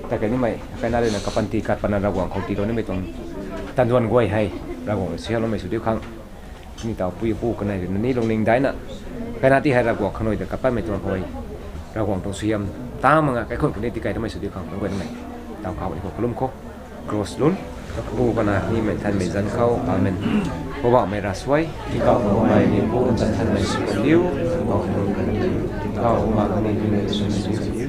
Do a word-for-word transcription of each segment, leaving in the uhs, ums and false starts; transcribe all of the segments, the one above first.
Ta kei nimei, kaina ruina kapanty kat pana Ravguangc khou tiilou nimei tuang tanduan guay hei, Ravguangc suaihiamloumei sw diu khang. Ni taw pui pu kanei ruina ni lungning daina, kaina ti hei Ravguangc khanui ta kat patmei tuang khou, Ravguangc tuang suaihiam tang manga kaikhun khou ni tikei tamei sw diu khang, nunc guay nimei. Taw khou ni khou kalum khou. Cross lun, pu kana ni mei thanmei zanc khou. Amen. Poubauhmei ravsuai, tingkauh khou mei ni pu zanc thanmei sw kan diu, tingkauh khou mei ni pu zanc thanmei sw kan diu.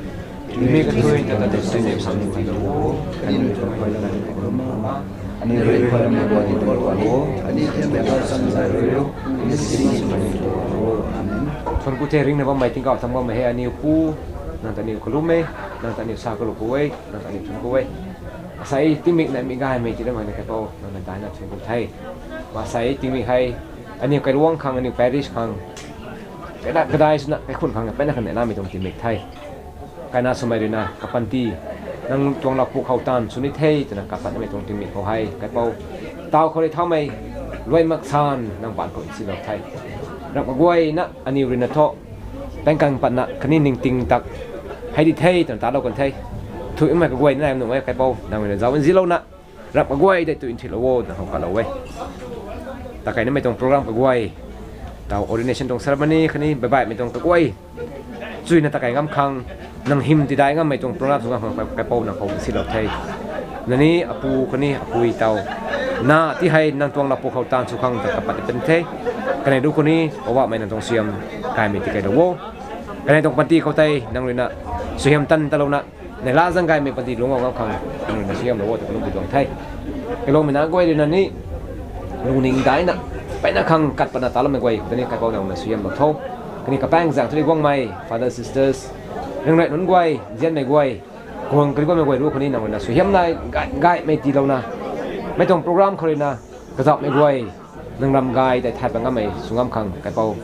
Mei kathui ta ta tei ni sam ni ti lo, kani ni tuang khou na ni khou ma, ani rui khou na ni khou ni tuang khou, ani ni mei khou sam zai rui lo, ni si ni khou ni tuang khou. Amen. Thuanc ku the ringna bammei tingkauh thangc bammei hei aniu pu, nang ta aniu kalum e, nang ta aniu sa kalu ku e, nang ta aniu thuanc ku e. Asei tingmik na mi gaymei ti lam hei na kaipouc, nang na daina thuanc ku the. Asei tingmik hei, aniu kailuangc khang, aniu parish khang, kaina kadai swna, kaikhun khang, kaina khang neihlamei tuang tingmik the. Kaina swmei ruina kapanty, nang tuang lau puk khou taanv sw ni the twna kat patmei tuang tingmik khou hei, kaipouc, taw khou rui thaumei, luai mak san nang baanc khou nsilou the. Rap kaguayna aniu ruina thu, pangkang patna khatni ningting tak hei di the twna talou kan the. Thuimei kaguayna nai nuh e kaipouc, nang ruina zauc nzilouna, rap kaguay dei tu nthihlou o twna khou kalou e. Ta kei nimei tuang program kaguay, taw ordination tuang ceremony khatni baibaihmei tuang kaguay, chuina ta kei ngam khang, nang hym tidai ngammei tuang program sw ngam khang kaipouc nang khou nsilou the. Nani apu khatni apui taw, na ti hei nang tuang lau puk khou taanv sw khang ta kat pat pan the. Kanei ru khou ni Poubauhmei nang tuang suaihiam kaimei ti keilou o. Kanei tuang panty khou tei nang ruina suaihiam tan talouna, neihla zaeng gaymei panty lungc ngam khang, nang ruina suaihiamlou o twna kalum ti tuang the. Kailungmei na guay ruina ni lungning daina, peyna khang kat patna taloumei guay khou ta ni kaipouc nang ruina suaihiamlou tho. Khatni kapaeng zaeng thu rui guangmei father sisters, ringrey nunc guay, nzianmei guay, kuang kari bammei guay ru khou ni nang ruina suaihiam nai gay gaymei tiilouna, mei tuang program khou ruina kazauhmei guay, nang ram gay tei thay pat ngammei sw ngam khang kaipouc,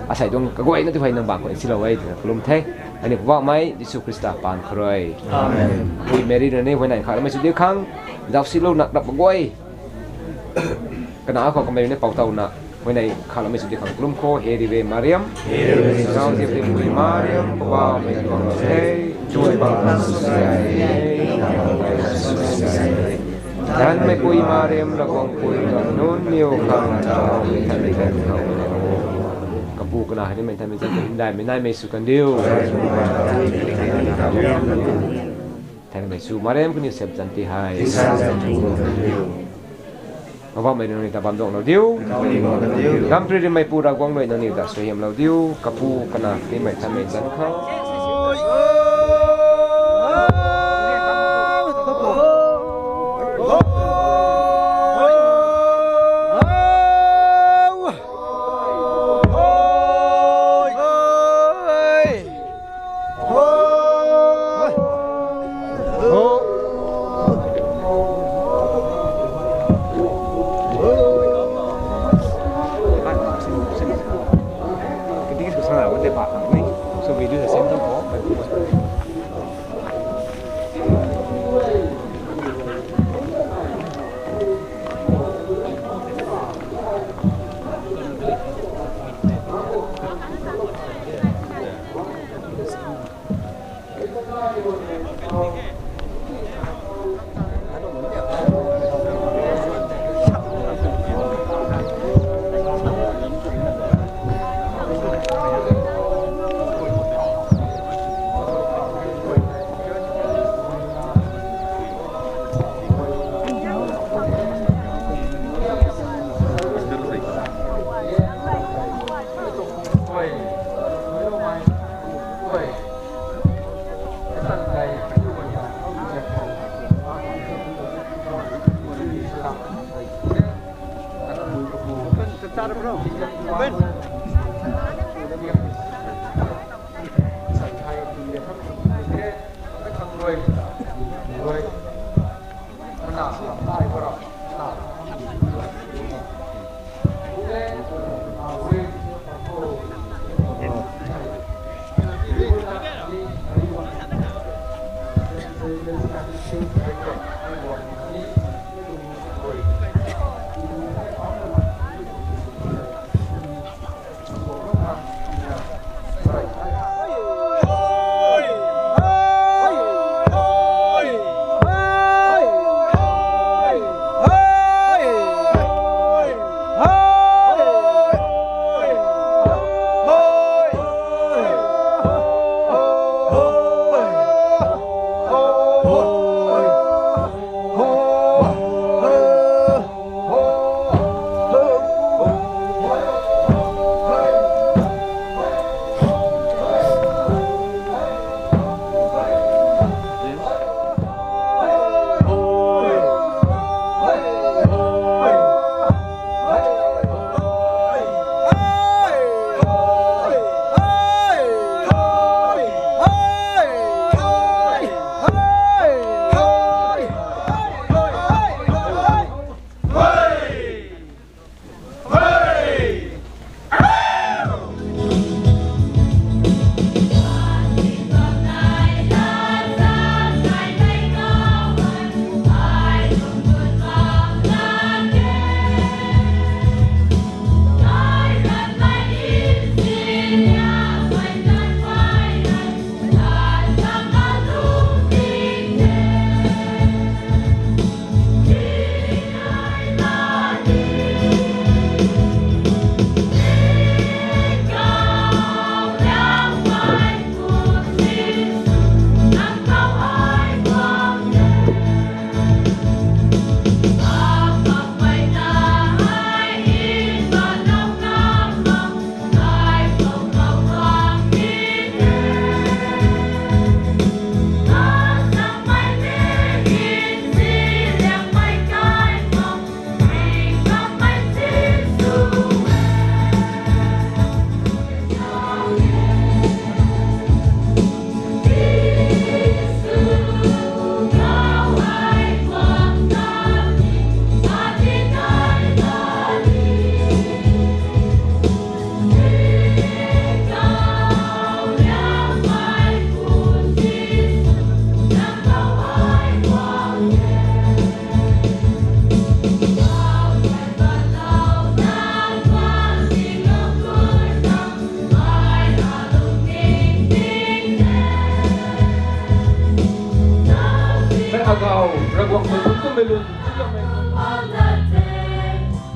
asei tuang kaguayna tu hei nang baanc khou nsilou e twna kalum the. Aniu Poubauhmei Jisu Khrista paan khou rui, Amen. Pui Meri ruina ni huayney khatloumei sw diu khang, zauc silouna rap kaguay, kana khou kamei ruina pou towna, huayney khatloumei sw diu khang kalum khou. He Rive Mariam, He Rive Mariam, Poubauhmei tuang the, chuy bang kan sw Thanmei pui Mariam, Ravguangc pui tuang nunc niw khang, kapu kana hei nimei thanmei zanc ta hymdaihmei naimei sw kan diu. Thanmei sw Mariam kaniw sep zanc ti hei, Poubauhmei nangniw ta bam duanglou diu. Gampri rimeipu Ravguangc rui nangniw ta suaihiamlou diu. Kapu kana nimei thanmei zanc khou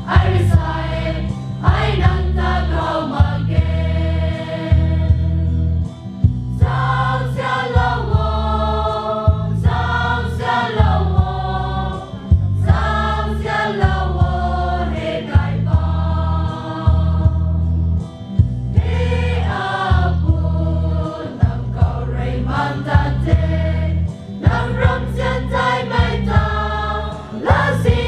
Ai sa e, ai nang ta khou mak ge. Zauzianlou o, zauzianlou o, zauzianlou o, he kaipouc. He apu, nang khou rui man ta the, nang ramzian taimei ta, lazi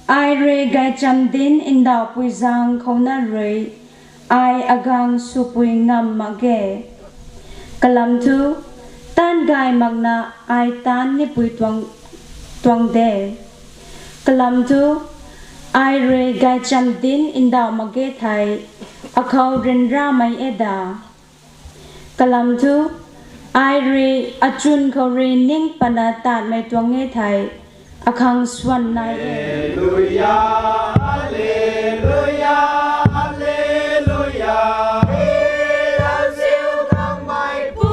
Ai rui gaychamv dinc ndauhpui zaeng khou na rui ai agang swpui ngam mak ge. Kalam thu, taanv gay makna ai taanv nipui tuang, tuang de. Kalam thu, ai rui gaychamv dinc ndauh mak ge thei, akhou ryanramei e da. Kalam thu, ai rui achwn khou rui ning patna tatmei tuang e thei, akhang swan nai e. Alleluia, alleluia, alleluia. Hei Lauziu Gangmeipu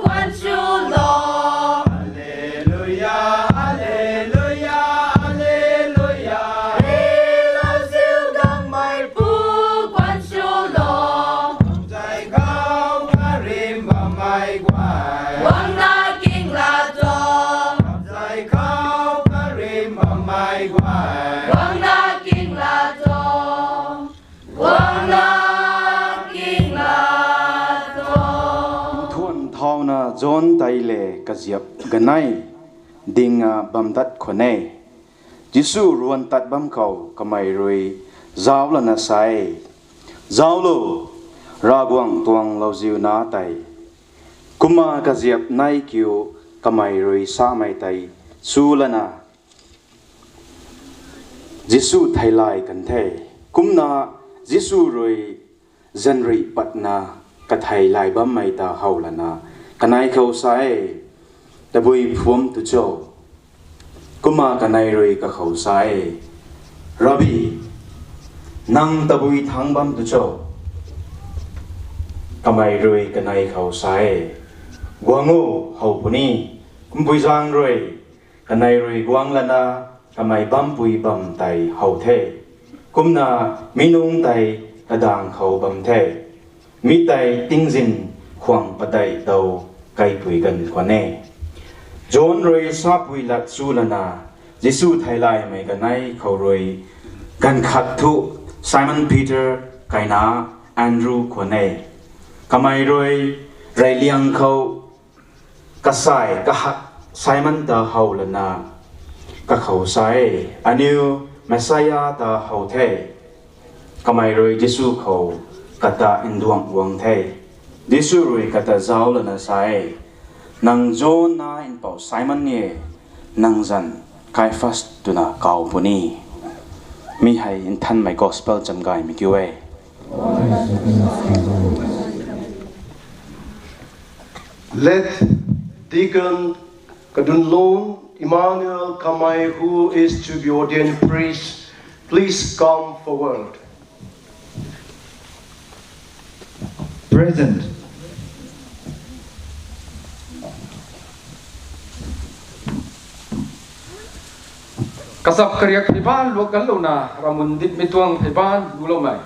khwan chulou. Alleluia, alleluia, alleluia. Hei Lauziu Gangmeipu khwan chulou. Zay khou karim bammei guay, guangna kingla tho. Zay khou karim bammei guay, guangna kingla tho. Guangna kingla tho. Thuan thauna John tei le kaziap ganei dinga bam dat khwan e. Jisu ruan tat bam khou kamei rui zauc lana sa e, Zauclo, Ravguangc tuang lauziu nac tei. Kumna kaziap nei kiu kamei rui samei tei chu lana Jisu theilay kan the. Kumna Jisu rui zanrih patna katheilay bammei ta how lana kanei khou sa e, Tabui phuam tu cho? Kumna kanei rui kakhou sa e, Rabbi, nang tabui thangc bam tu cho? Kamei rui kanei khou sa e, Guang o, how puni. Kumpui zaeng rui kanei rui guang lana kamei bampui bam tei how the. Kumna mi nungc tei kadaeng khou bam the. Mi tei tingzin khwang padeih daw kaipui ganv khwan e. John rui sapui lat chu lana Jisu theilaymei kanei khou rui ganv khat thu Simon Peter kaina Andrew khwan e. Kamei rui reyliang khou kasai kahak Simon ta how lana kakhou sa e, Aniu Messiah ta how the. Kamei rui Jisu khou kata nduang guang the. Jisu rui kata zauc lana sa e, Nang John nac mpouh Simon ni e, nang zanc Kaiphas twna kaw puni. Mi hei Nthanmei Gospel chamgaymei kiu e. Let Deacon Kadunlung Emmanuel Kamei, who is to be ordained priest, please come forward. Present. Kachap kariak phey baanc luak ganlouna, ramun dipmei tuang phey baanc luloumei,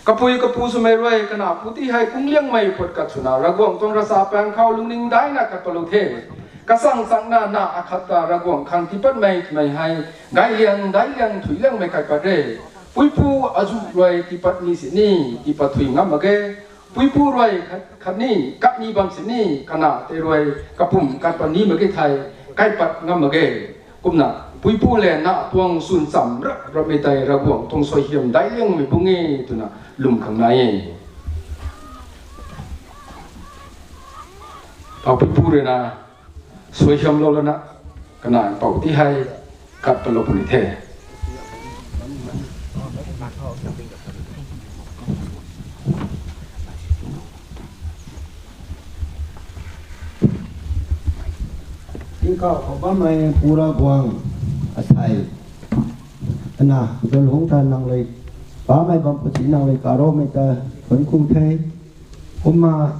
kapui kapu swmei rui kana pu ti hei kungliangmei pat kat swna Ravguangc tuang ravchapang khou lungning daina kat patlou the. Kasang changna na akhat ta Ravguangc khang tiipatmei twmei hei gayliang daicliang thuicliangmei khat pat re. Puipu azuh rui tiipat ni sini tiipat thui ngam mak ge. Puipu rui khat, khatni katni bam sini kana tei rui kapumc kat pat ni mak ge thei kaipat ngam mak ge. Kumna puipu le na tuang chwn chamv rap rapmei tei Ravguangc tuang suaihiam daicliangmei bung e twna lwm khang nai e. Pou puipu rui na suaihiamlou lana kana mpouh ti hei kat patlou puni the. Tingkauh khou bammei Pu Ravguangc, asei kana Kadunlung ta nang rui bammei bam puni nang rui karoumei ta thuanc ku the. Kumna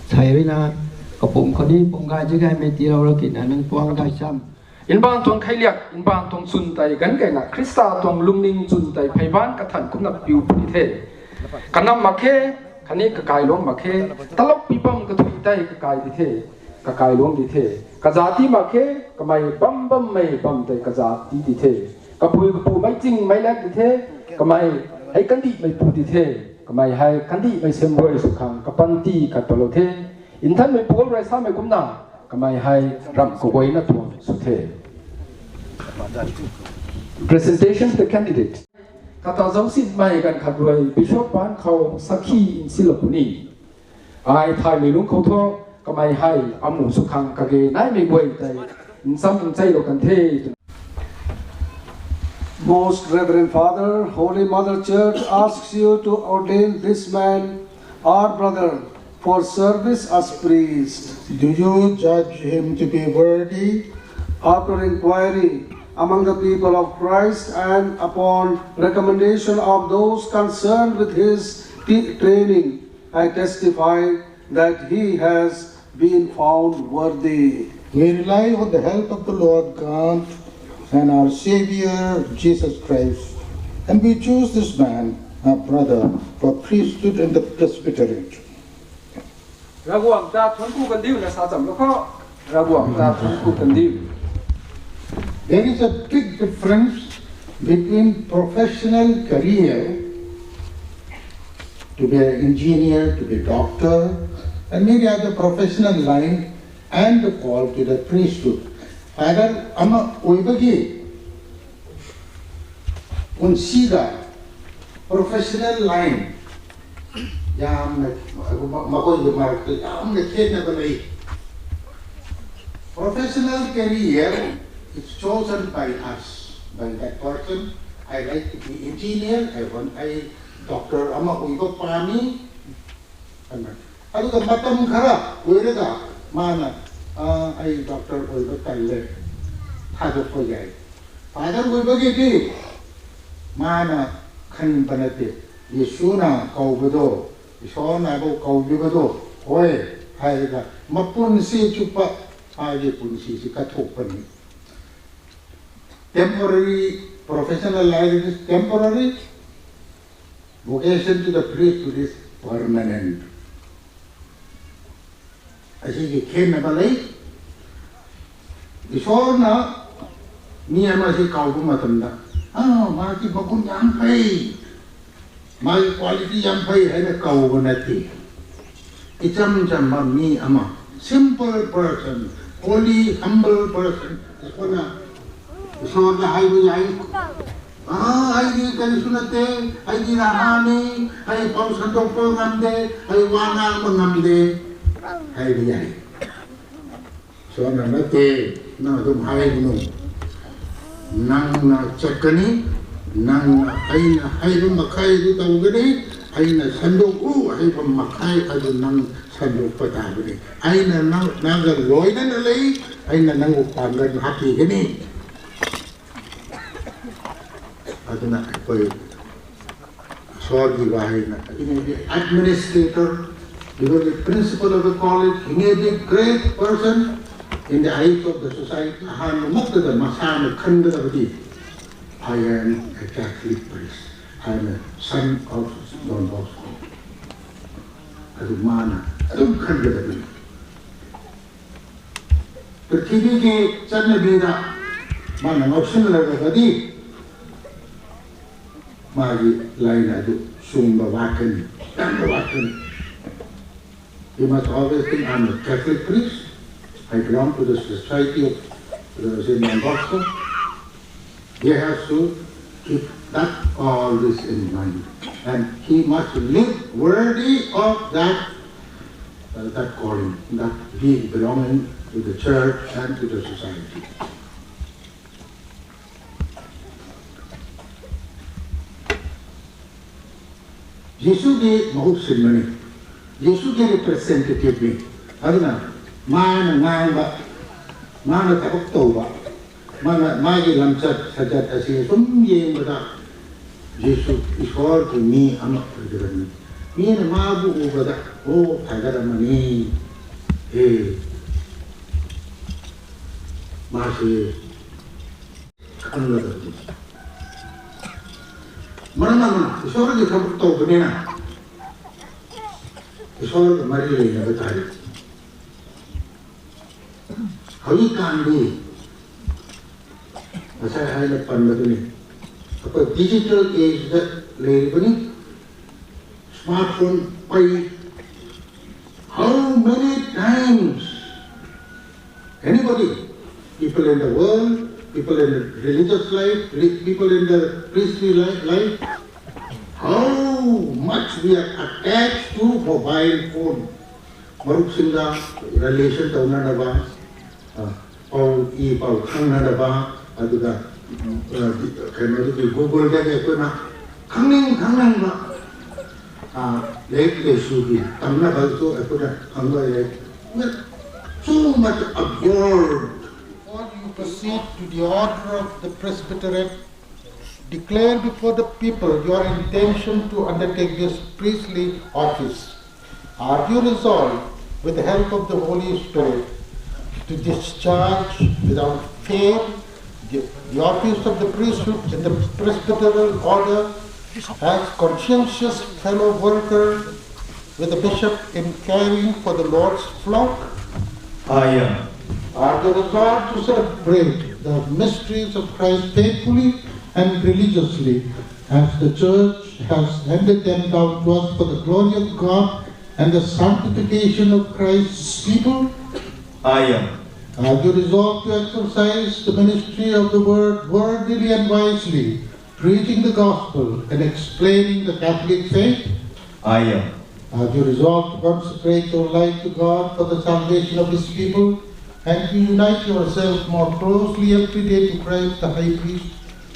sei rui na kapumc khou ni pum gay zi gaymei tiilou ra kina nang tuang gaychamv, mbaanv tuang kheiliak, mbaanv tuang chwn tei ganv keyna Khrista tuang lungning chwn tei phey baanc kathan kumna piu puni the. Kanam mak khe, khatni kakailuangc mak khe, talou pi bam kathuic tei kakai di the, kakailuangc di the. Kazat ti mak khe, kamei bam bammei bam tei kazat ti di the. Kapui kapumei chingmei lak di the, kamei hei kandihmeipu di the, kamei hei kandihmei siamruai sw khang kapanty khat patlou the. Nthanmei Paul rui samei kumna, kamei hei ramh kaguayna tuang sw the. Presentation of the candidate. Kata zauc sinmei ganv khat rui Bishop paan khou sakhi nsilou puni. Ai thaymei lungc khou thu kamei hei amu sw khang kage naimei guay tei ncham ncheilou kan the twna. Most Reverend Father, Holy Mother Church asks you to ordain this man, our brother, for service as priest. Do you judge him to be worthy? After inquiry among the people of Christ and upon recommendation of those concerned with his t-, training, I testify that he has been found worthy. We rely on the help of the Lord God and our Savior Jesus Christ, and we choose this man, our brother, for priesthood in the presbyterate. Ravguangc ta thuanc ku kandiu na sa chamlou kho. Ravguangc ta thuanc ku kandiu. There is a big difference between professional career, to be an engineer, to be a doctor, and many other professional line, and the call to the priesthood. Father ama oibagi pun sida professional line yamna, makoi ki marak tu yamna khenna ba lei. Professional career is chosen by us, by that person. I like to be engineer, I want, I doctor ama oiba pami. Aduga matam khara oiraga mana, ah, ai doctor oiba talle. Thadu khou yai. Father oiba ki ti mana khan bana te. Yisuna kau bado, Isor na bo kau bi bado. Oi, hai ga mapun si chupa, ai punsi si kathuk pani. Temporary, professional life is temporary. Vocation to the priesthood is permanent. Asi ki khenna ba lei. Isor na mi ama si kau bu matam da. Ah, ma ki bakun yam phei. Ma ki quality yam phei hai na kau bu na ti. Icham cham ma mi ama simple person, holy, humble person. Isor na, Isor na hai bu yai. Ah, ai di kari suna te, ai di na ha ni, ai pau santok pau ngam de, ai wana ma ngam de, ai di ai. So na na te, na tum hai nu. Nang na chak kani, nang na ai na hai bu makhai di tau kani, ai na santok u, ai bu makhai, ai bu nang santok pata kani. Ai na nang, nang ga loi na na lei, ai na nang u pan ga hati kani. Aduna koi Saul ki bahai na, he may be administrator, he may be principal of a college, he may be great person in the eyes of the society. Ahan mukta da masana khanda da badi. I am a Catholic priest. I am a son of Don Bosco. Adu mana, adu khanda da badi. Prithibi ki channa bida mana ngausin la ga di. Magi laina du sumba wakan, tamba wakan. You must always think, I'm a Catholic priest. I belong to the Society of the Saint John Bosco. He has to keep that always in mind. And he must live worthy of that, uh, that calling, that being belonging to the church and to the society. Jisu ki mahuk sin mani, Jisu ki representative ni, aduna, mana ngang ba, mana tabak tou ba, mana, magi lamchat, sajat asi sum yeng ba ta, Jisu Isor ki mi ama pui de ni. Mi na ma bu u ba da, o, phai da mani. He. Ma si. Khang la da ni. Mana mana, Isor ki tabak tou ba ni na. Isor ki mari le na ba tai. Hoi kan di. Masai hai na pan ba tu ni. Apa digital age da le ba ni. Smartphone pay. How many times anybody, people in the world, people in the religious life, re- people in the priestly li- life, how much we are attached to mobile phone. Marup singda relation tawna na ba, ah, pau i pau khangna na ba, aduga, ah, di- khaina di Google da ke kuna khangning khangning ba, ah, late le su bi tamna ba tu ai kuna khang ba ye. We're so much absorbed. Before you proceed to the order of the presbyterate, declare before the people your intention to undertake this priestly office. Are you resolved, with the help of the Holy Spirit, to discharge without fail the, the office of the priesthood in the presbyteral order as conscientious fellow worker with the bishop in caring for the Lord's flock? I am. Are you resolved to celebrate the mysteries of Christ faithfully and religiously, as the Church has handed them down to us for the glory of God and the sanctification of Christ's people? I am. Are you resolved to exercise the ministry of the word worthily and wisely, preaching the gospel and explaining the Catholic faith? I am. Are you resolved to consecrate your life to God for the salvation of His people and to unite yourself more closely every day to Christ the High Priest,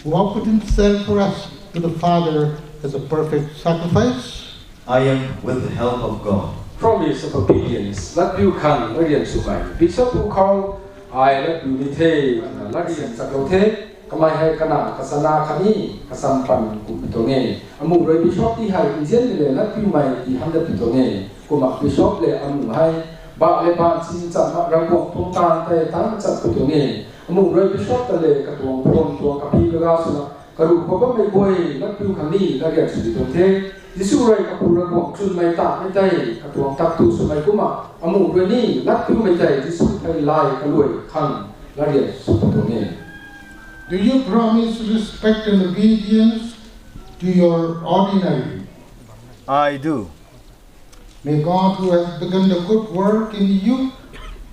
who offered himself for us to the Father as a perfect sacrifice? I am, with the help of God. Promise of obedience. Latpiu khang larian swmei. Bishop pu khou ai latpiu ni the, larian chaklou the. Kamei hei kana kasana khatni kasam pan kumhpui tuang e. Amuh rui bishop ti hei nzianmei le latpiumei ti hamdatpui tuang e. Kumna bishop le amuh hei ba le ba sin chat ma Ravguangc tuang taanv tei taanv chatpui tuang e. Amuh rui bishop ta le katuang phone tuang kapi kaga swna karuh khou bammei guay latpiu khang ni larian swmei tuang the. Jisu rui kapu Ravguangc chwnmei tamei tei katuang taktu swmei kumna amuh rui ni latpiumei tei Jisu thei lay kaluai khang larian swmei tuang e. Do you promise respect and obedience to your ordinary? I do. May God, who has begun the good work in you,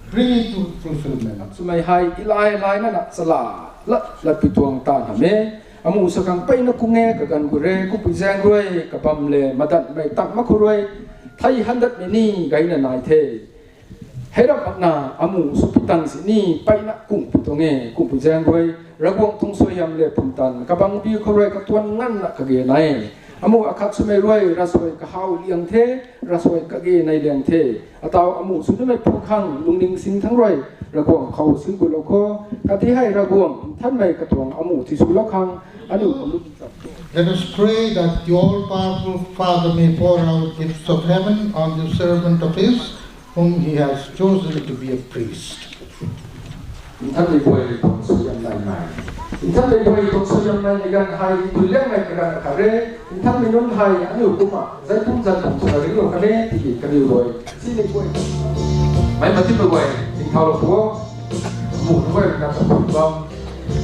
bring it to fulfillment. Swmei hei ilay layna na chala lat latpui tuang taanv hamh e. Amuh sa khang peyna kung e, kaganv khou rui, kumpui zaeng rui kabam le madanmei tang mak khou rui thei handatmei ni gayna nai the. Hei rap makna amuh swpui tang sini peyna kumhpui tuang e, kumpui zaeng rui Ravguangc tuang suaihiam le pumtan kabangbiu khou rui katuang nganvna kage nai e. Amuh akhat swmei rui ravsuai kahaw liang the, ravsuai kage nai liang the. Atau amuh sw nimei pu khang lungning sing thangc rui Ravguangc khou singkutlou kho. Kati hei Ravguangc Nthanmei katuang amuh tiswlou khang aniu Let us pray that the all-powerful Father may pour out gifts of heaven on the servant of His whom He has chosen to be a priest. Nthanmei guay tuang suaihiam naimei, Nthanmei guay tuang suaihiam naimei ganv hei tui liangmei kaganv khat re. Nthanmei nunc hei aniu kumna zai pum zan pum swna ringlou kan e tiki kaniw rui simei guay, mei matimei guay tingthaulou pu o. Amuh nunc guay na ta pum bam,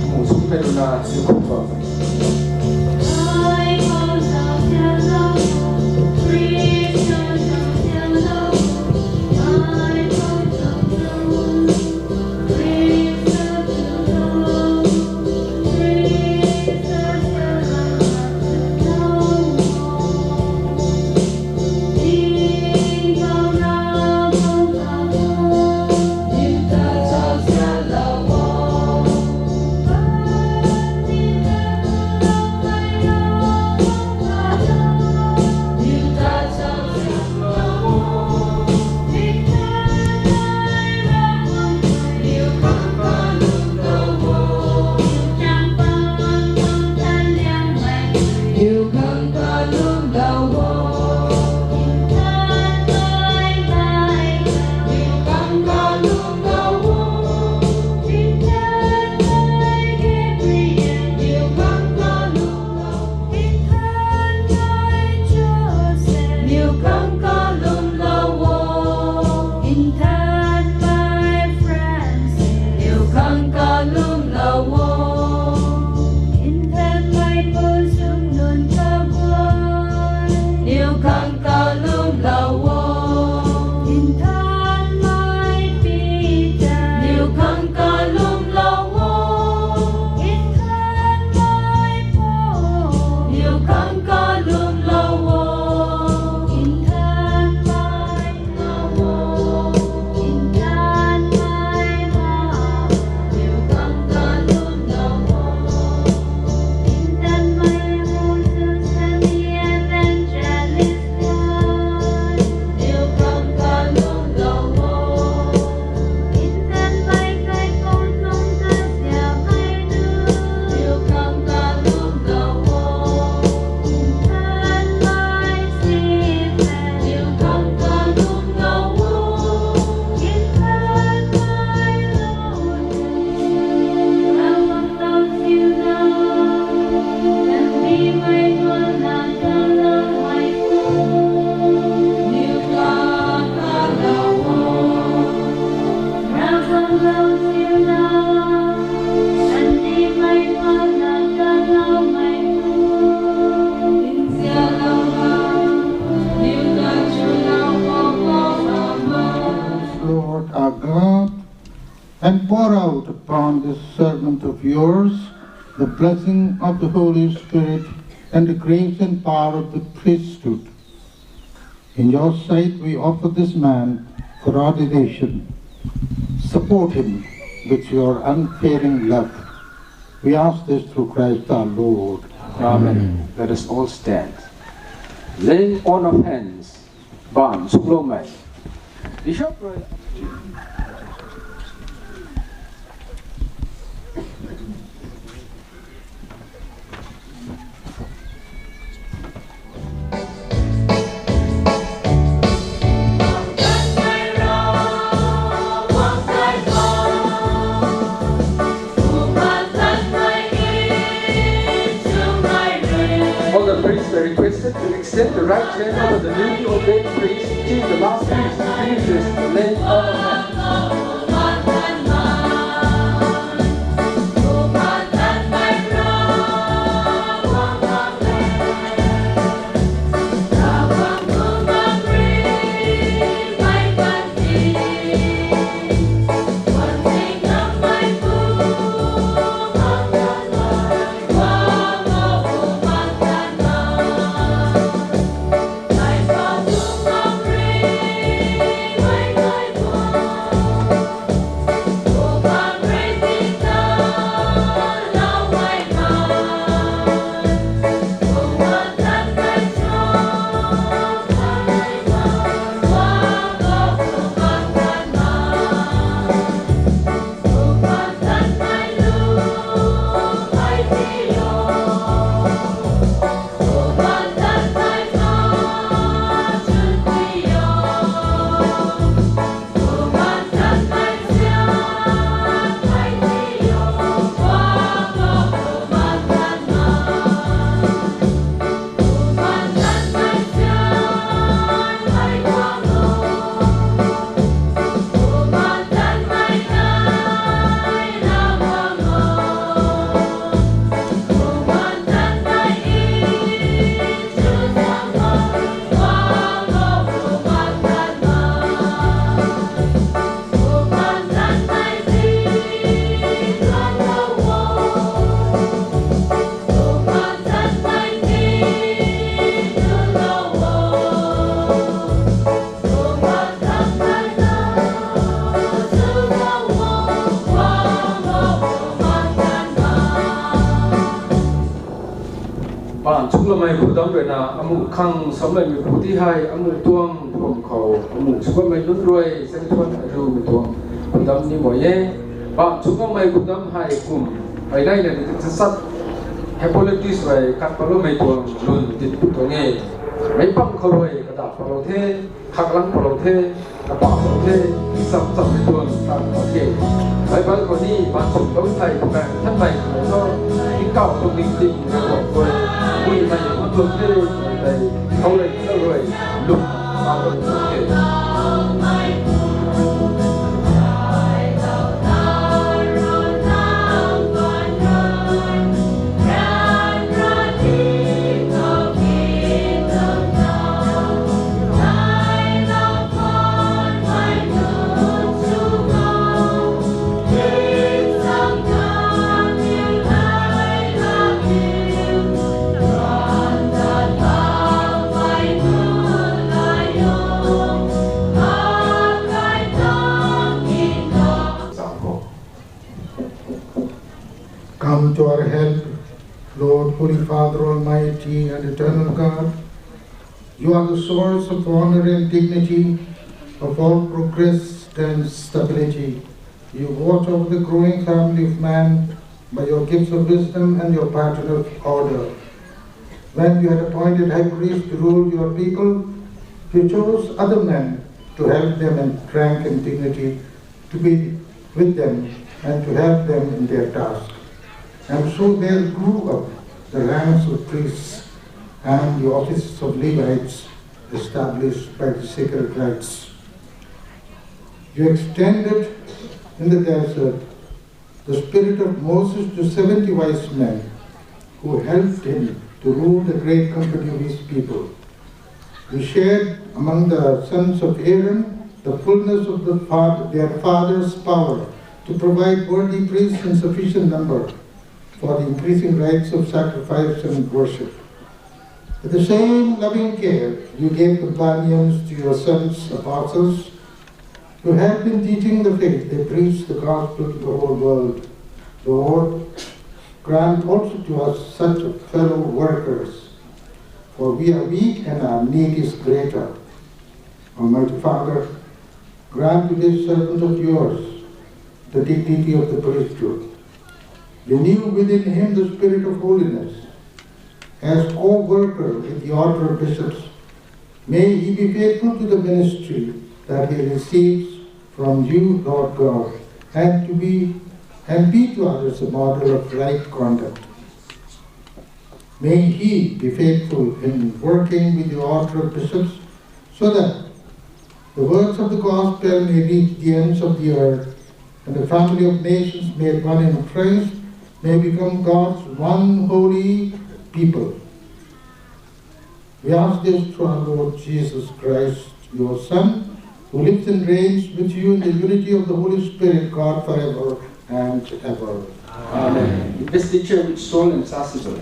amuh sw nimei rui na sw pum bam. of yours, the blessing of the Holy Spirit, and the grace and power of the priesthood. In your sight, we offer this man for ordination. Support him with your unfailing love. We ask this through Christ our Lord. Amen. Let us all stand. Laying on of hands. Baan sukloumei. Bishop rui All the priests are requested to extend the right hand over the newly ordained priest till the last priest finishes the laying on of hands. Baan chukloumei khudam ruina amuh khang samloumei pu ti hei amuh tuang phuam khou amuh chukloumei nunc rui seng thuan ariumei tuang khudam ni mai e. Baan chukloumei khudam hei kum hei naina ni tachat Hippolytus rui kat patloumei tuang lun tin pu tuang e. Meic pang khou rui kada patlou the, khaklang patlou the, kapa patlou the, chap chap mei tuang tan pat the. Bible khou ni baan chuk lou thei Bumaengh Nthanmei khou tho, tingkauh tuang ning ting na tuang khou, bui mei mak lou the, tei, khou rui, khou rui, lung, sa lou the. Come to our help, Lord, Holy Father, Almighty and Eternal God. You are the source of honor and dignity, of all progress and stability. You watch over the growing family of man by your gifts of wisdom and your pattern of order. When you had appointed high priests to rule your people, you chose other men to help them in rank and dignity, to be with them and to help them in their task. And so there grew up the ranks of priests and the offices of Levites established by the sacred rites. You extended in the desert the spirit of Moses to seventy wise men who helped him to rule the great company of his people. You shared among the sons of Aaron the fullness of the fa-, their father's power to provide worthy priests in sufficient number for the increasing rites of sacrifice and worship. With the same loving care, you gave companions to your sons, apostles, who have been teaching the faith. They preach the gospel to the whole world. Lord, grant also to us such fellow workers, for we are weak and our need is greater. Almighty Father, grant to this servant of yours the dignity of the priesthood. Renew within him the spirit of holiness. As co-worker with the order of bishops, may he be faithful to the ministry that he receives from you, Lord God, and to be, and be to others a model of right conduct. May he be faithful in working with the order of bishops, so that the words of the gospel may reach the ends of the earth, and the family of nations made one in Christ may become God's one holy people. We ask this through our Lord Jesus Christ, your Son, who lives and reigns with you in the unity of the Holy Spirit, God, forever and ever. Amen. Investiture with Saul and Sasibel.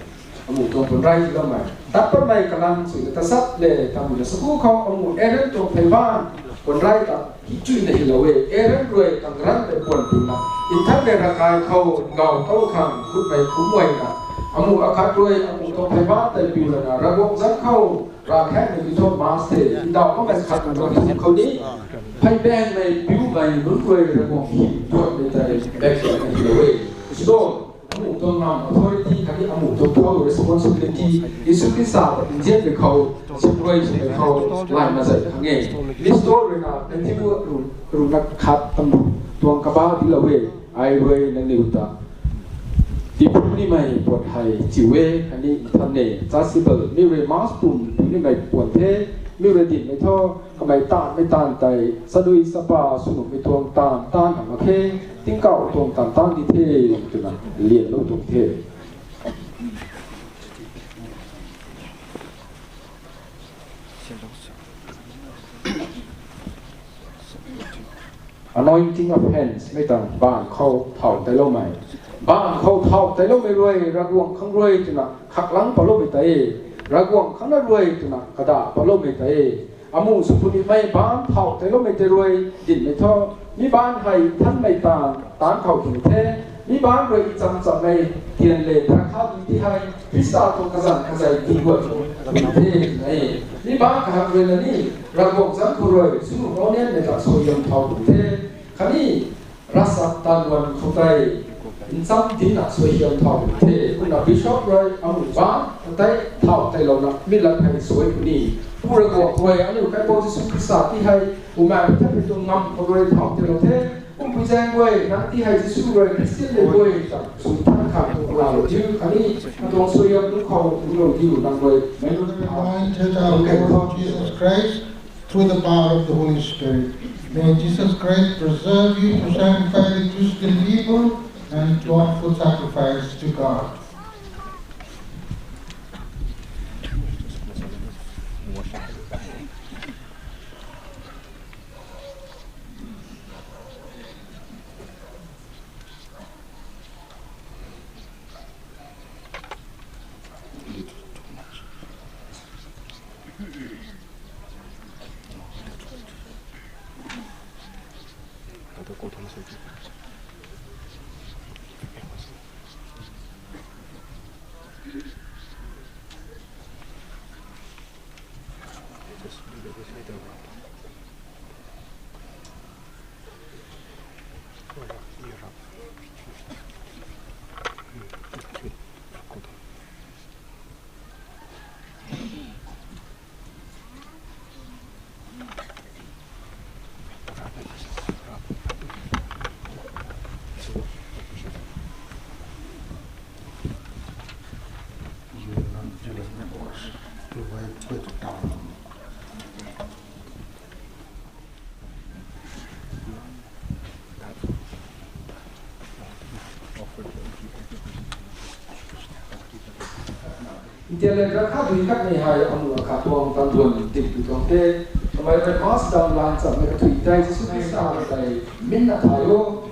Amu tuang puan rai ti lou mei. Tat patmei kalam sui na tasat le tamu na saku khou amu Aaron tuang phey ban puan rai ta hi chui na hi lou e. Aaron rui kang ran tei puan puna. Nthan le rakai khou gau tou khang khutmei kumway na. Amu akhat rui amu tuang phey ban tei piu lana Ravguangc zan khou ra khaeng na bi tho mas the. Ndau kamei khat na tuang khou ni. Phey bang mei piu mei nunc rui Ravguangc hym tuan mei tei bek na hi lou e. So, amu tuang ngam authority khatni amu tuang khou responsibility Jisu Khrista ta nzian mei khou, sipuai sw mei khou, lai mazai khang e. This story na Matthew runa khat tam tuang kaba di lou e, ai rui nangniw ta. Tipu nimei puat hei chiu e, khatni nthan ne, Sasibel, mi rui mas pum tu nimei puan the, mi rui din mei tho, kamei taanv mei taanv tei, sadui sapa sw nuh mei tuang taanv, taanv hamh mak khe, tingkauh tuang taanv taanv di the, twna lian lou tuang the. Anointing of hands, mei tang, bang khou thau tei lou mei. Bang khou thau tei lou mei rui, Ravguangc khang rui twna khaklang pa lou mei tei. Ravguangc khang na rui twna kada pa lou mei tei. Amu sw puni mei bang thau tei lou mei tei rui, din mei tho. Mi bang hei than mei taanv, taanv khou din the. Mi bang rui i cham cham mei, tian le drakha dui ti hei, Khrista tuang kazanc kazei di guat khou din the, e. Mi bang kahak rui na ni, Ravguangc zan khou rui, sunu nau nian mei ta suaihiam thau din the. Khatni, ravsap tan wan khou tei, ncham dinna suaihiam thau din the. Kumna bishop rui, amu bang, tei thau tei lou na, mi lat hei suai puni. Pu Ravguangc rui, aniu kaipou Jisu Khrista ti hei, umai puthat mei tuang ngam khou rui thau tei lou the. Kumpui zaeng guay, nang ti hei Jisu rui Christian le guay ta, sw than khang tuang la lou diu, khatni, atuang suaihiam tu khou, tu lou diu, nang rui, mei lou diu. Anointed our Lord Jesus Christ through the power of the Holy Spirit. May Jesus Christ preserve you to sanctify the Christian people and to offer sacrifice to God. Ntialet rakha dui khat ni hei amu akhat tuang tan duan tip tu tuang te. Kamei rui mas dam lan cham mei kathui tei Jisu Khrista tei min na thay o.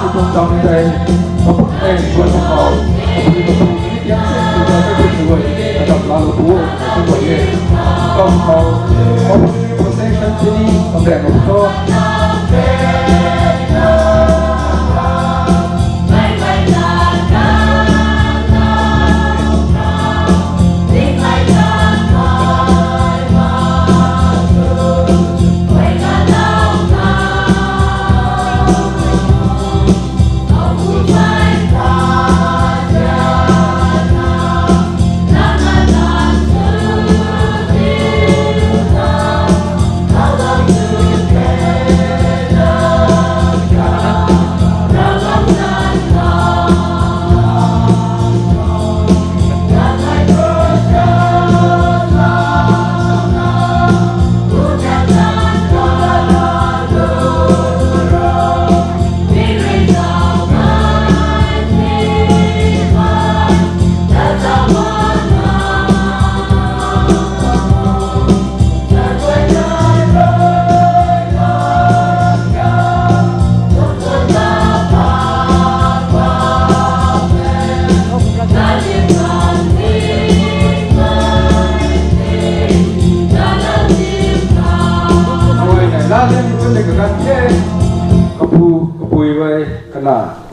ni tuang tang tei, kaput e, guay pang khou, kapui kapui ni tiang se, kapui kapui ni guay, atam laa lou pu, kapui guay e. Kum khou, opening procession tini, kamrang lou pu tho.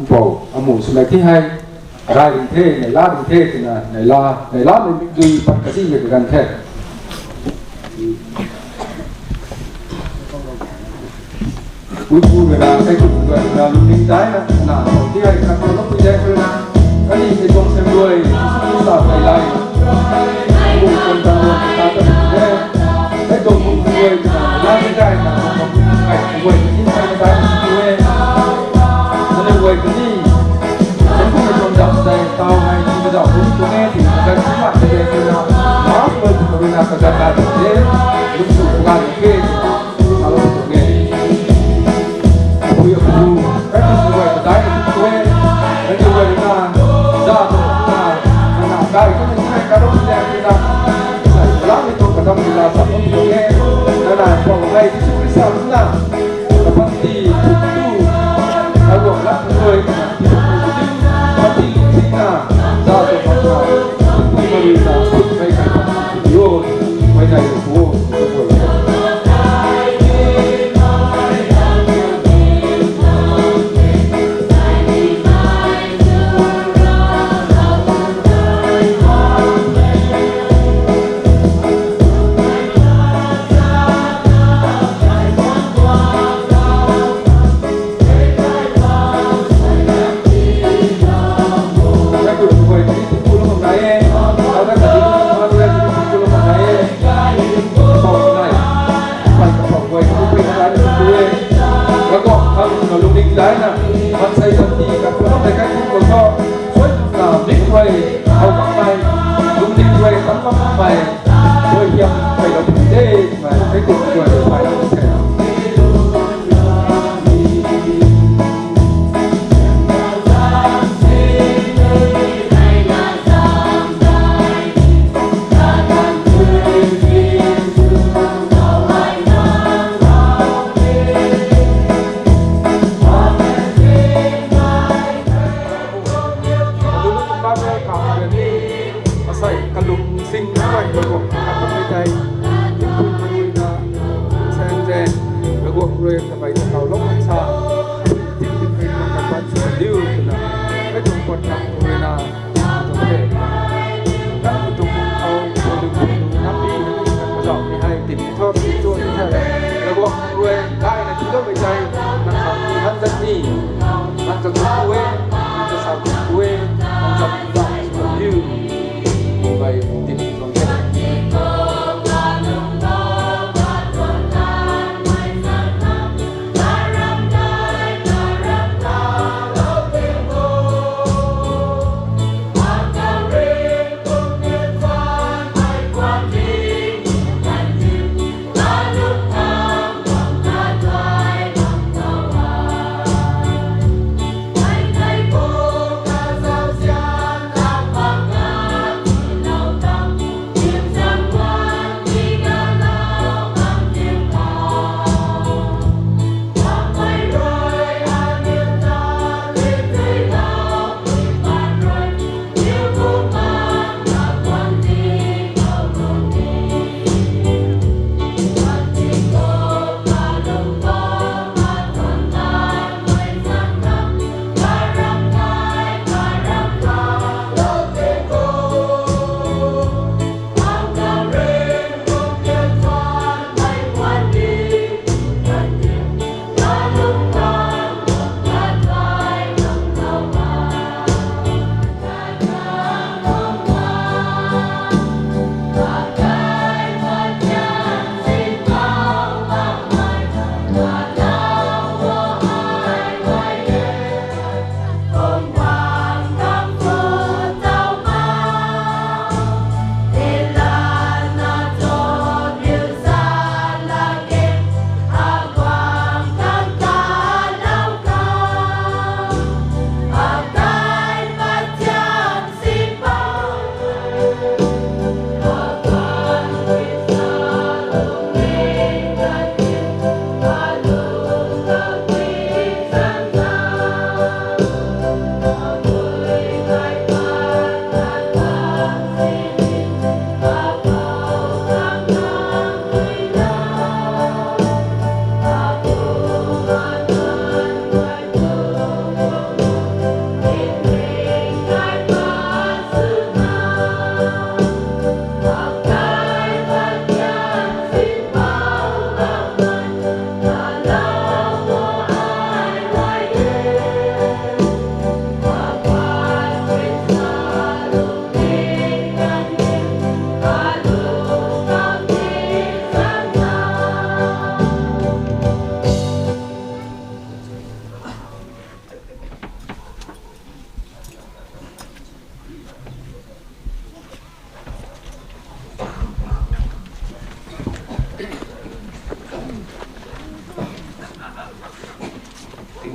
Pou, amu swmei ti hei, rai ring the, neihla ring the, twna, neihla, neihlamei mikdui pat kazimei kaganv the. Puipu rui na, kaikhunc rui na, lungning daina, na, pou ti hei, khat na, lungpui dai rui na, kani hei tuang sem rui, Jisu Khrista hei lai. Pu tuang tang rui, ta ta rui de. Hei tuang pu rui, na, na, ni dai na, na, na, kai, rui, ni dai na, dai na, rui. Na, ni rui, ni. Kum kum tuang dam dai, tau hei, ni dau, rui, tuang e, ti, na, dai, si, ma, dai, dai, na, ma, rui, rui, na, ka, ka, ka, de. Lungsu, ka, ka, ke. Alo tuang e. Apui apu, kani si guay ta dai na tuang e. Kani guay na, za tuang na, na na kai kani si guay karo si guay na. Sai lam ni tuang kadam ni la sa tuang tuang e. Na na tuang hei Jisu Khrista na. Kapan ti tu, alo la tuang e. Kapan ti tu, kapan ti lu si na, za tuang na. Apui apu na, apui kai kai. Yo, mai nai yo, wo, wo, wo.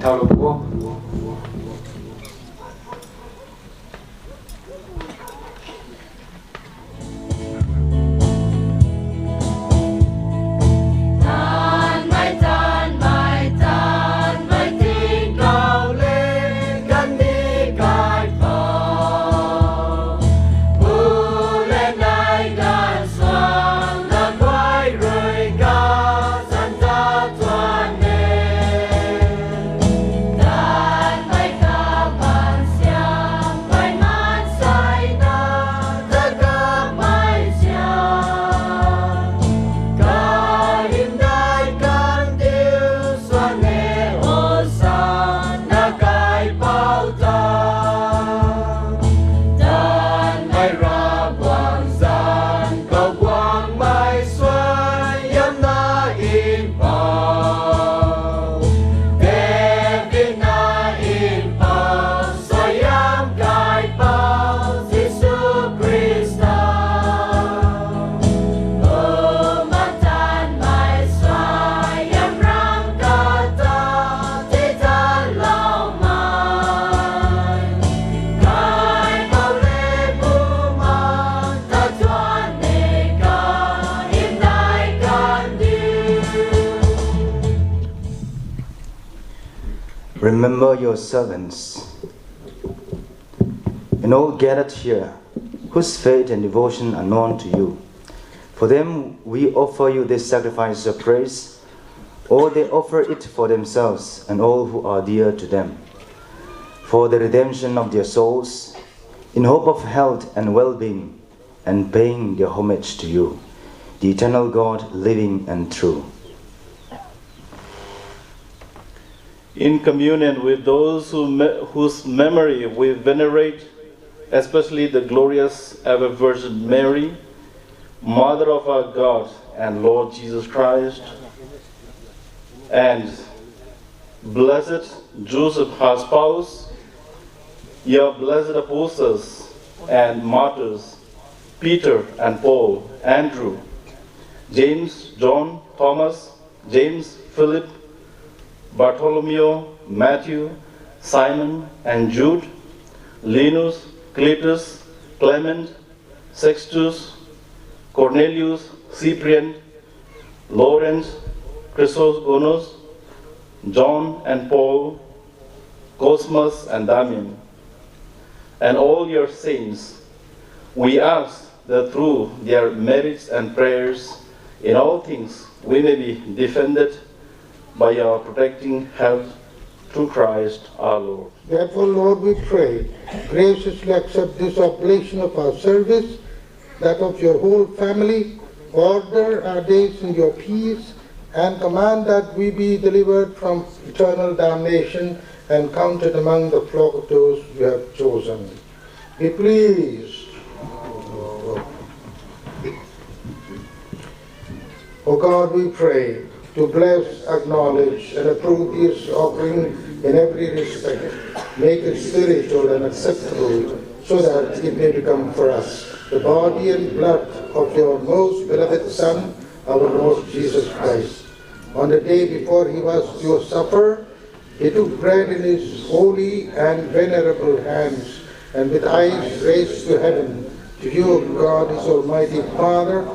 Thau lou pu o. Remember your servants and all gathered here, whose faith and devotion are known to you. For them we offer you this sacrifice of praise, or they offer it for themselves and all who are dear to them, for the redemption of their souls, in hope of health and well-being, and paying their homage to you, the eternal God, living and true. In communion with those who me-, whose memory we venerate, especially the glorious ever Virgin Mary, Mother of our God and Lord Jesus Christ, and blessed Joseph, her spouse, your blessed apostles and martyrs, Peter and Paul, Andrew, James, John, Thomas, James, Philip, Bartholomew, Matthew, Simon, and Jude, Linus, Cleopas, Clement, Sextus, Cornelius, Cyprian, Lawrence, Chrysogonus, John and Paul, Cosmas and Damian, and all your saints, we ask that through their merits and prayers, in all things we may be defended by your protecting help through Christ our Lord. Therefore, Lord, we pray, graciously accept this oblation of our service, that of your whole family, order our days in your peace, and command that we be delivered from eternal damnation and counted among the flock of those you have chosen. Be pleased, O God, we pray, to bless, acknowledge, and approve this offering in every respect. Make it spiritual and acceptable, so that it may become for us the body and blood of your most beloved Son, our Lord Jesus Christ. On the day before he was to suffer, he took bread in his holy and venerable hands, and with eyes raised to heaven, to you, God, his almighty Father,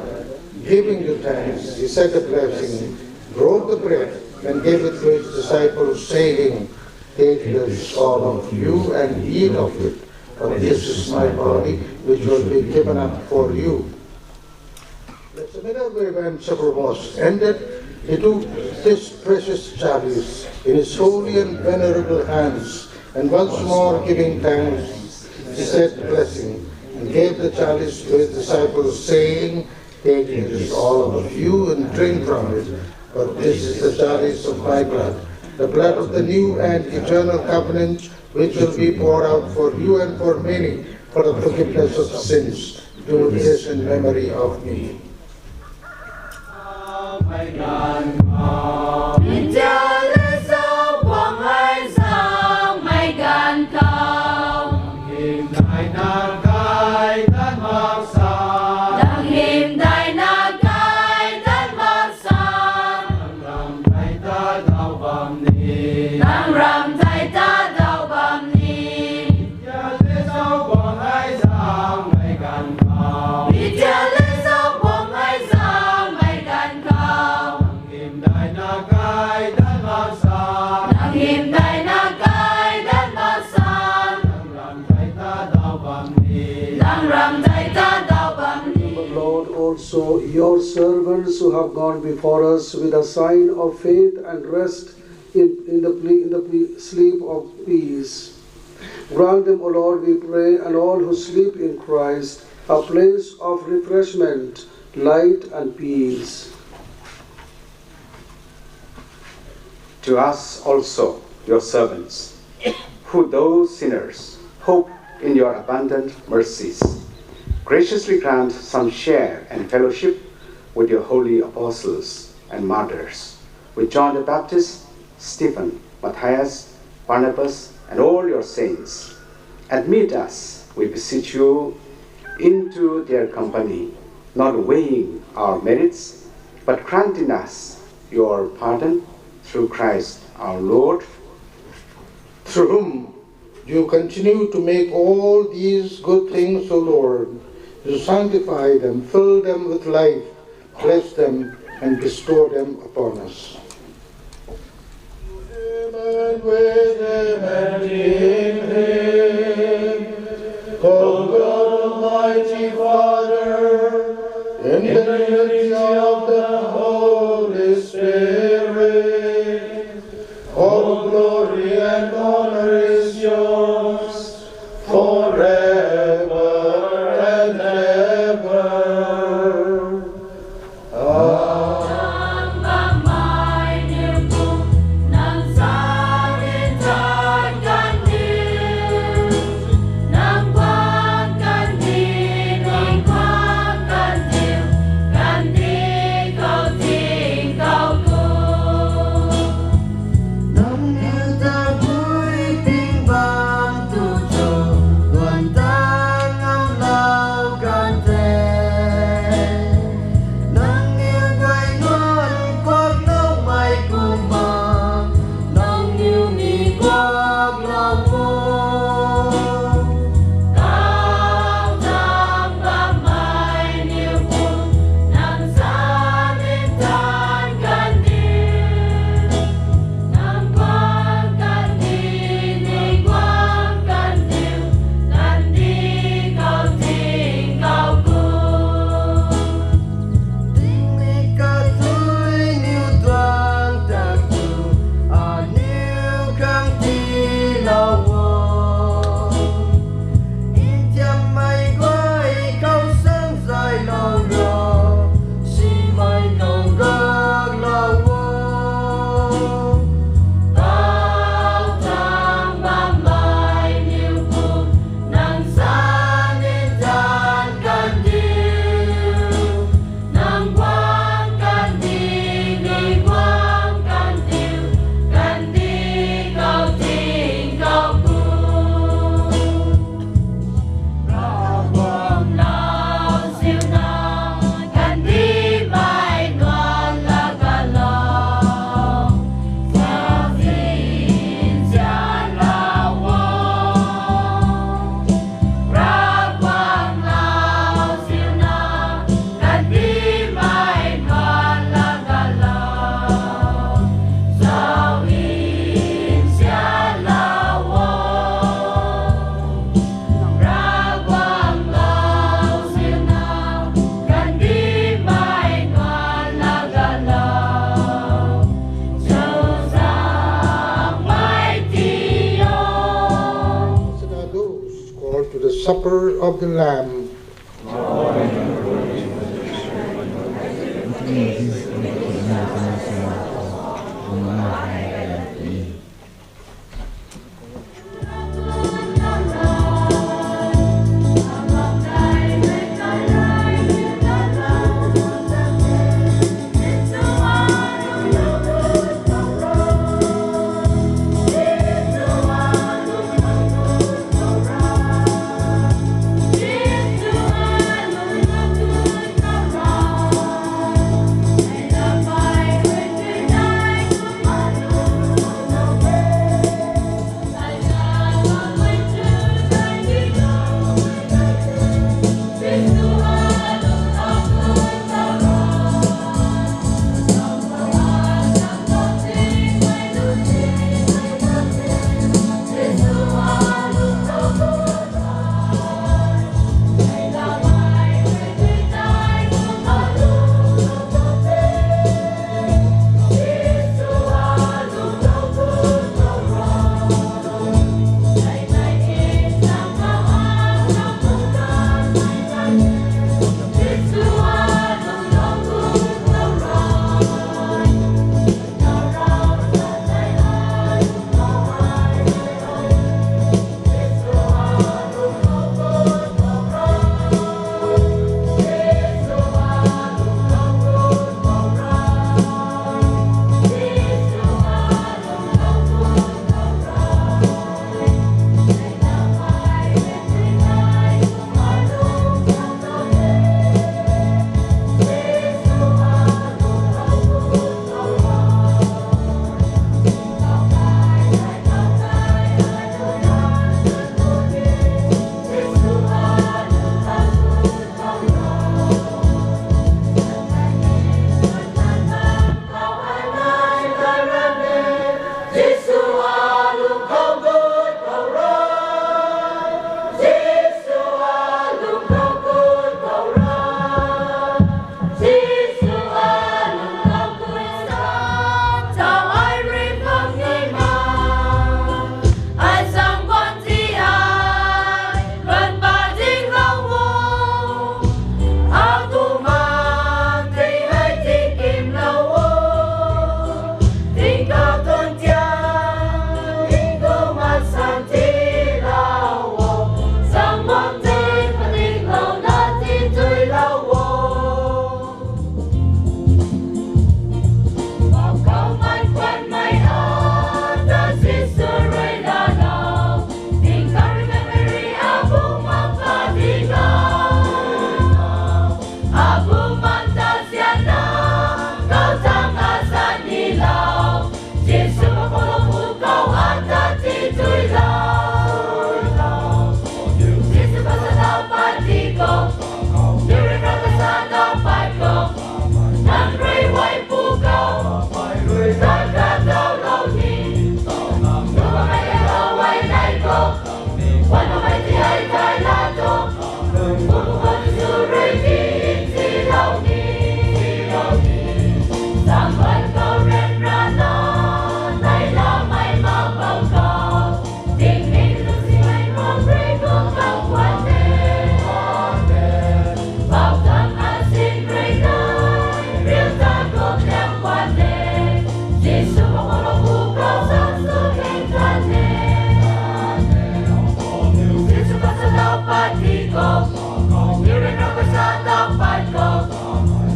giving you thanks, he said a blessing, broke the bread, and gave it to his disciples, saying, "Take this, all of you, and eat of it, for this is my body, which will be given up for you." As the middle way when supper was ended, he took this precious chalice in his holy and venerable hands, and once more giving thanks, he said, blessing, and gave the chalice to his disciples, saying, "Take this, all of you, and drink from it, for this is the chalice of my blood, the blood of the new and eternal covenant, which will be poured out for you and for many for the forgiveness of sins. Do this in memory of me." Your servants who have gone before us with a sign of faith and rest in, in the ple-, in the ple-, sleep of peace. Grant them, O Lord, we pray, and all who sleep in Christ, a place of refreshment, light, and peace. To us also, your servants, who, though sinners, hope in your abundant mercies, graciously grant some share and fellowship with your holy apostles and martyrs, with John the Baptist, Stephen, Matthias, Barnabas, and all your saints. Admit us, we beseech you, into their company, not weighing our merits, but granting us your pardon through Christ our Lord, through whom you continue to make all these good things, O Lord. You sanctify them, fill them with life, bless them, and bestow them upon us. Him and with him and in him, O God, Almighty Father, in the unity of the Holy Spirit, all glory and honor is yours forever and ever. Amen. Nangniw ta bui ting bam tu cho, luan ta ngamlou kan the. Nangniw guay nunc kuakloumei kumna, nangniw ni kuaklou o. Kau tang bammei niw pu, nang sa ni tan kan di. Nang guang kan di, ni guang kan diu, kan di kau ting kau ku. Tingmik kathuiniw tuang tak tu, aniw khang tiilou o. Nthiammei guay khou sang zaylou ro, simei khou gaklou o. Kau tang bammei niw pu, nang sa ni tan kan diu. Nang guang kan di, ni guang kan diu, kan di kau ting kau ku. Ravguangc Lau ziuna, kandihmei nuan laa kalou. Zauzian sianlou o. Ravguangc Lau ziuna, kandihmei nuan laa kalou. Zauzian sianlou o. Ravguangc Lau ziuna, kandihmei nuan laa kalou. Chuzaenghmei ti o. Blessed are those called to the supper of the Lamb.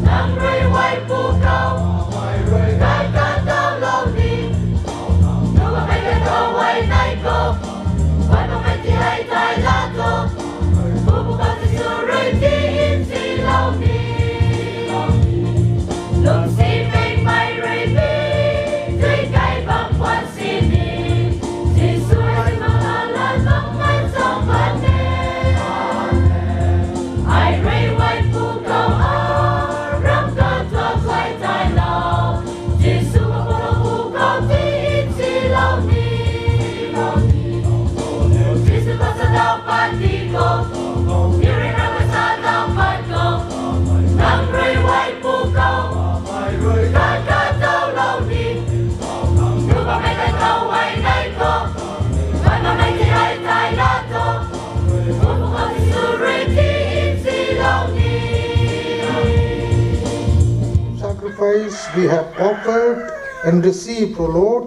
Nang rui wai pu khou, kai ka tau lou ni, nuh bammei ta tau wai nai khou, wan bammei ti hei tai la tho, pu pu khou Jisu rui ti nsilou ni. Lungsimei mei rui ni, tui kai bam puan sini, Jisu ai mala la bam man zang ban e. Ai rui wai pu khou a, ram ka tuak lai tai lou, Jisu pu pu khou ti nsilou ni. Jisu khou sa dau pat ti khou, ni rui ram ka sa dau pat khou, nang rui wai pu khou, kai ka tau lou ni, nuh bammei ta tau wai nai khou, wan bammei ti hei tai la tho, pu pu khou Jisu rui ti nsilou ni. Sacrifice we have offered and received, O Lord,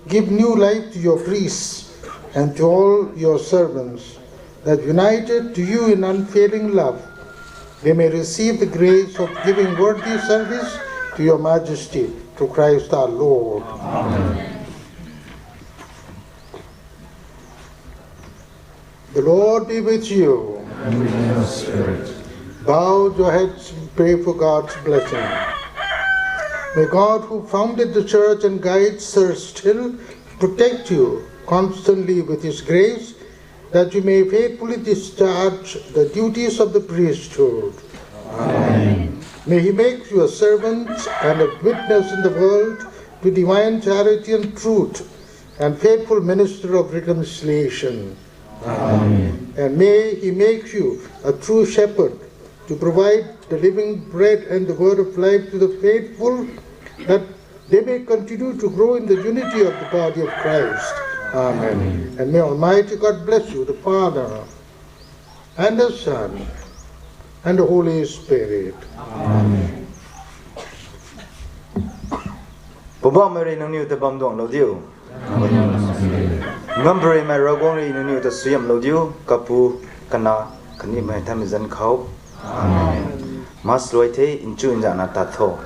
give new life to your priests and to all your servants, that united to you in unfailing love, they may receive the grace of giving worthy service to your majesty, through Christ our Lord. Amen. The Lord be with you. And with your spirit. Bow your heads and pray for God's blessing. May God, who founded the church and guides her still, protect you constantly with his grace, that you may faithfully discharge the duties of the priesthood. Amen. May he make you a servant and a witness in the world to divine charity and truth, and faithful minister of reconciliation. Amen. And may he make you a true shepherd to provide the living bread and the word of life to the faithful, that they may continue to grow in the unity of the body of Christ. Amen. Amen. And may Almighty God bless you, the Father, and the Son, and the Holy Spirit. Amen. Poubauhmei rui nangniw ta bam duang lou diu. Ngamparymei Ravguangc rui nangniw ta suaihiamlou diu, Kapu, Kanac, khatni Nthanmei Zanc khou. Amen. Mass luai the, nchu nzanna tat tho.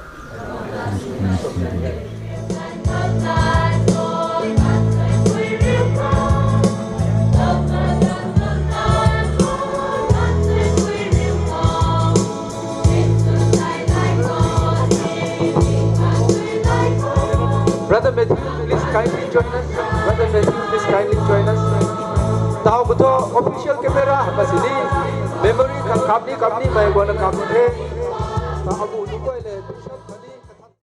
Brother Matthew, please kindly join us. Brother Matthew, please kindly join us. Tau bu tho official camera, masini memory khang kapni kapni mei guangna kap the. Tau bu tu koi le, Bishop.